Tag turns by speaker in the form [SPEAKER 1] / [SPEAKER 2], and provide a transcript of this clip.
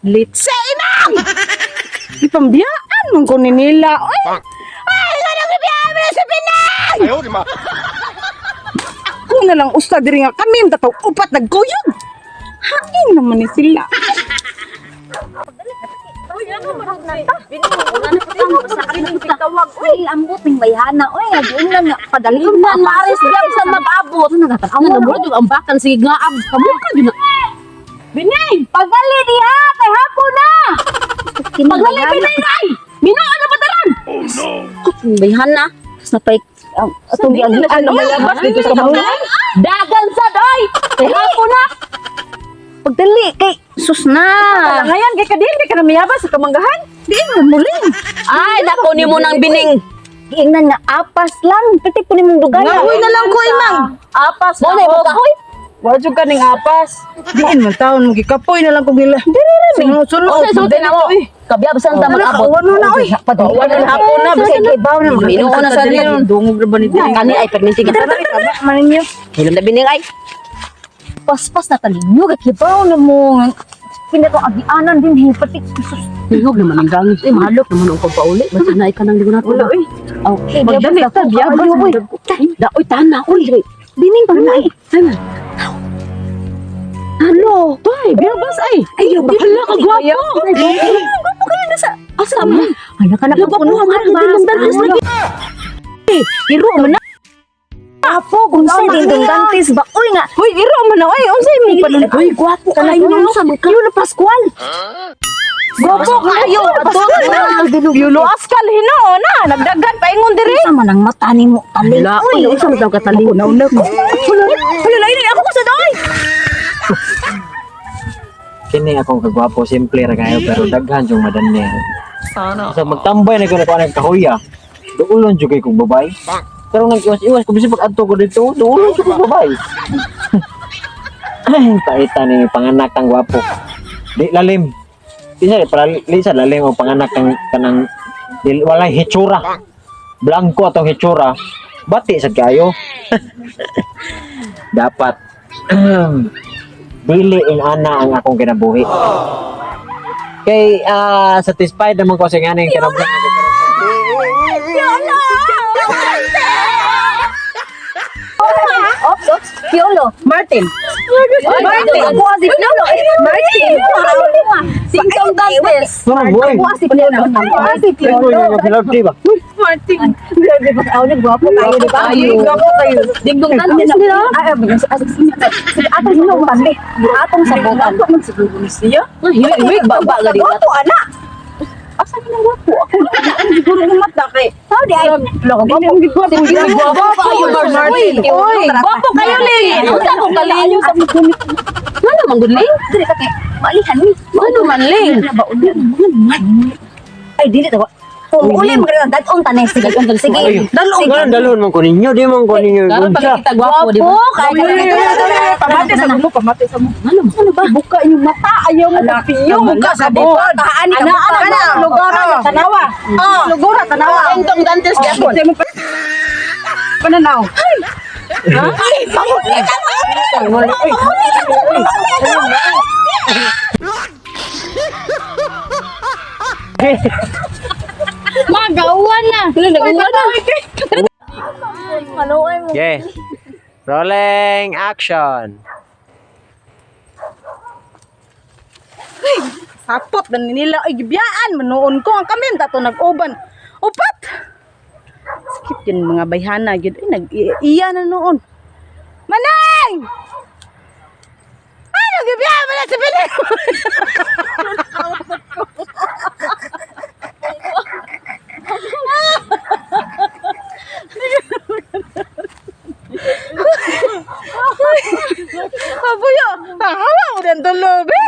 [SPEAKER 1] Litse inang! Ipambiyaan man ko ni nila. Oy! Ay, ganang gibiyaan mo na si Pinang! Ako na lang usta diri nga kami ang tataw upat nagkuyog. Hain naman ni sila.
[SPEAKER 2] Uy, ambot ning bayhana. Uy, nga nga padali na
[SPEAKER 3] Pares gyud sa mag-abot.
[SPEAKER 2] Ano
[SPEAKER 3] Ano mo yung ambakan sige nga ab kamo ka gyud na.
[SPEAKER 1] Binay!
[SPEAKER 2] Pagdali diha kay hapon na.
[SPEAKER 3] Pagdali binay ay. Minaan na pataran.
[SPEAKER 2] Bayhana. Napay atong giagian
[SPEAKER 1] Ano malabas dito sa kamanggahan?
[SPEAKER 3] Dagan sa doy. Kay hapon na.
[SPEAKER 2] Pagdali kay sus na.
[SPEAKER 1] Ngayon, kay kadili ka na mayabas sa kamanggahan. Di mo muling.
[SPEAKER 3] Ay nako nimo nang bining.
[SPEAKER 2] Giingnan nga apas lang. Pati po nimong dugan.
[SPEAKER 1] Ngahoy na lang ko imang.
[SPEAKER 3] Apas mo na mo kahoy.
[SPEAKER 1] Wa jud ka ning apas. Diin man taon mo gikapoy na lang kog nila. Sunod-sunod.
[SPEAKER 3] O sa sulti na mo. Kabyabsan ta mag-abot.
[SPEAKER 1] Ano na oy.
[SPEAKER 3] Padawan na hapon na.
[SPEAKER 2] Kasi kay baw na
[SPEAKER 3] Minuon na sa niyo.
[SPEAKER 1] Dungog na ba ni
[SPEAKER 3] Kani ay perminti ka.
[SPEAKER 1] Tama man ninyo.
[SPEAKER 3] Hilom na bining ay.
[SPEAKER 2] Paspas na talinyo kay kibaw na mo. Pinatong agianan din hi pati sus.
[SPEAKER 3] Nihog naman ang dangis. Eh, mahalok naman ang pagpauli. Basta na ka nang ligo nato.
[SPEAKER 1] Wala oy.
[SPEAKER 2] Okay,
[SPEAKER 1] Magdali ta biyabas.
[SPEAKER 2] Uy,
[SPEAKER 3] Daoy tana uli.
[SPEAKER 2] bining pa na.
[SPEAKER 3] Ay man. Ano? Tay, biyabas ay.
[SPEAKER 2] Ay,
[SPEAKER 3] Hala ka gwapo.
[SPEAKER 2] Gwapo kayo na sa
[SPEAKER 3] Asa man?
[SPEAKER 2] Ala ka na
[SPEAKER 3] Nagwapo ang dingdong dantes lagi.
[SPEAKER 2] Iro man na. Apo, kung sa dingdong dantes ba? Uy nga.
[SPEAKER 1] Hoy, iro man na oy. Unsay mo pa nun?
[SPEAKER 3] Uy, gwapo kayo sa man ka.
[SPEAKER 2] Yun na Pascual.
[SPEAKER 1] Gwapo kayo. Ato. Yulo askal hinuon na. Nagdaghan paingon diri.
[SPEAKER 2] Sa man ang mata ni mo taling.
[SPEAKER 3] Hala, uy, unsa man daw kataling?
[SPEAKER 1] Nauna ko.
[SPEAKER 3] Hala, hala, lain ako ko sa doy.
[SPEAKER 4] Kini akong kagwapo, simple ra kayo pero daghan yung madanne. Sana. Sa magtambay na ko na kuan ang kahoya. Duulon jud kay kog babay. Pero nag iwas-iwas ko bisag pag adto ko dito, duulon jud kog babay. Ay, paita ni panganak kang gwapo. Di lalim. Di sa para di sa lalim o panganak kang kanang di, walay hitsura. Blanco atong hitsura. Bati sad kayo. Dapat dili in ana ang akong kinabuhi. Kay satisfied naman ko sa nga yung kinabuhi.
[SPEAKER 2] Ops, ops. Piolo.
[SPEAKER 1] Martin.
[SPEAKER 2] Martin. Ako si Piolo.
[SPEAKER 1] Martin.
[SPEAKER 3] Singkong dantes.
[SPEAKER 4] Ano boy?
[SPEAKER 2] Ako si Piolo. Ako si
[SPEAKER 4] Ikaw
[SPEAKER 2] Piolo.
[SPEAKER 4] yung pinag ba?
[SPEAKER 1] Martin.
[SPEAKER 2] Grabe ba? Aw, nagwapo kayo, di ba?
[SPEAKER 1] Ay, gwapo kayo.
[SPEAKER 3] Dingdong dantes nila.
[SPEAKER 2] Ay, ay, sige, atong sinuman, be. Atong sabutan.
[SPEAKER 1] Ako man siguro ni siya.
[SPEAKER 3] Hiwi, baba gadi.
[SPEAKER 2] Gwapo, ana.
[SPEAKER 1] Asa ni nang gwapo? Ako ang siguro ng mata kay.
[SPEAKER 2] How di ay? Loko,
[SPEAKER 1] Dili ang gwapo.
[SPEAKER 3] Gwapo kayo,
[SPEAKER 1] Martin. Oy,
[SPEAKER 3] Gwapo kayo, Ling. Unsa akong kaling? Ngano man gud Ling?
[SPEAKER 2] Dili ka kay malihan ni.
[SPEAKER 3] Ngano man Ling?
[SPEAKER 2] Ay, dili tawa. Kung uli maganda dadon ta sige. Sige.
[SPEAKER 4] Dalon ka, dalon man ko ninyo, di man ko ninyo.
[SPEAKER 3] Karon pa kita gwapo, di ba?
[SPEAKER 2] Gwapo, kay
[SPEAKER 1] Pamate sa mo, pamate sa mo.
[SPEAKER 3] Ngano man?
[SPEAKER 1] Ano ba? Buka yung mata, ayaw mo pagpiyong. Buka sa bukod.
[SPEAKER 2] Kaani ka.
[SPEAKER 1] Ana, ana, lugora, tanawa. Lugora, tanawa.
[SPEAKER 3] Dingdong dantes gyapon.
[SPEAKER 1] Hindi mo pananaw.
[SPEAKER 3] Magawan na. Nagawan na.
[SPEAKER 4] Okay. Rolling action.
[SPEAKER 1] Sapot na nila ay gibiyaan manuon ko ang kami tato nag-uban. Upat. Sakit yun mga bayhana gyud ay nag-iya na noon. Manay! Ay, nagibiyaan mo na si Pilip! Abuyo, hawa mo ng tulo, be.